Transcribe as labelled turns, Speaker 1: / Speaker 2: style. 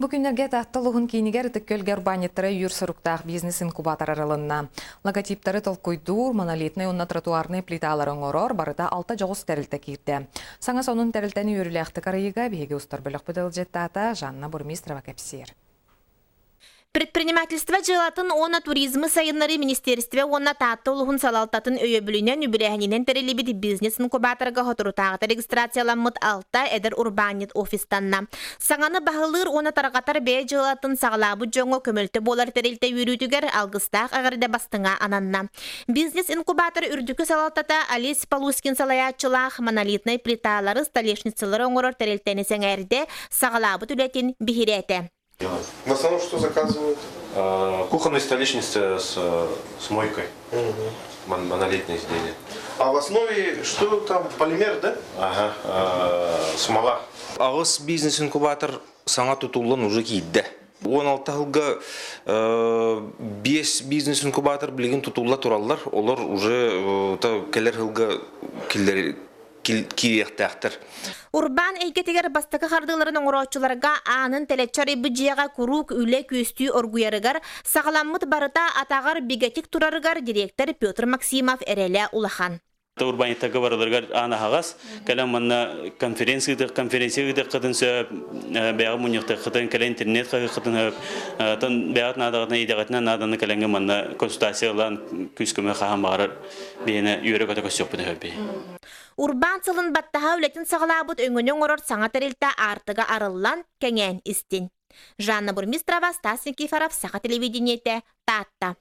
Speaker 1: Бу күннэргэ Таатта улууһун киинигэр Ытык Күөлгэ урбаанньыттара өйүүр соруктаах бизнес-инкубатор арылынна. Логотиптары толкуйдуур, монолитнай уонна тротуарнай плиталары оҥорор барыта алта дьоҕус тэрилтэ киирдэ. Саҥа сонун тэрилтэни үөрүүлээхтик арыйыыга биһиги устар бөлөхпүт ыалдьыттаата Жанна Бурмистрова кэпсиир.
Speaker 2: Предпринимательство дьыалатын уонна туризмы сайыннарыы министиэристибэ уонна Таатта улууһун салалтатын өйөбүлүнэн үбүлээһининэн тэриллибит бизнес-инкубаторга соторутааҕыта регистрацияламмыт алта эдэр урбаанньыт офистанна. Саҥаны баһылыыр уонна тарҕатар бэйэ дьыалатын саҕалаабыт дьоҥҥо көмөлтө буолар тэрилтэ үөрүүтүгэр алгыстаах эҕэрдэ бастыҥа ананна. Бизнес-инкубатор үрдүкү салалтата Олесь Полускин салайааччылаах монолитнай плиталары, столешницалары оҥорор тэрилтэни сэҥээрдэ, саҕалаабыт үлэтин биһирээтэ.
Speaker 3: В основном что заказывают?
Speaker 4: Кухонная столешница с мойкой. Монолитное изделие.
Speaker 3: А в основе что там? Полимер, да?
Speaker 4: Ага, смола.
Speaker 5: Аҕыс бизнес-инкубатор саҥа тутуллан уже киирдэ. 16 сылга биэс бизнес-инкубатор билигин тутулла тураллар. Олор уже кэлэр сылга киириэхтээхтэр.
Speaker 2: Урбаан эйгэтигэр бастакы хардыыларын оҥорооччуларга аанын тэлэччи арыйбыт дьиэҕэ куруук үлэ күөстүү оргуйарыгар, саҕаламмыт барыта атаҕар бигэтик турарыгар дириэктэр Петр Максимов эрэлэ улахан.
Speaker 6: Урбаанньыттарга барыларыгар аан аһаҕас. Кэлэн манна конференция конференция ыытыаххытын сөп, бэйэҕэ мунньахтыаххытын, кэлэн интернет хаһыаххытын сөп. Тон бэйэҕит наадаҕытынан, идэҕитинэн нааданы кэлэҥҥэ манна консультация ылан күүс-көмө хаһан баҕарар биһиэнэ үөрэ-көтө көрсүөхпүтүн сөп.
Speaker 2: Урбаан сылын баттаһа үлэтин саҕалаабыт өҥөнү оҥорор саҥа тэрилтэ аартыга арыллан, кэҥээн истин. Жанна Бурмистрова, Стас Никифоров, Саха телевидениетэ, Таатта.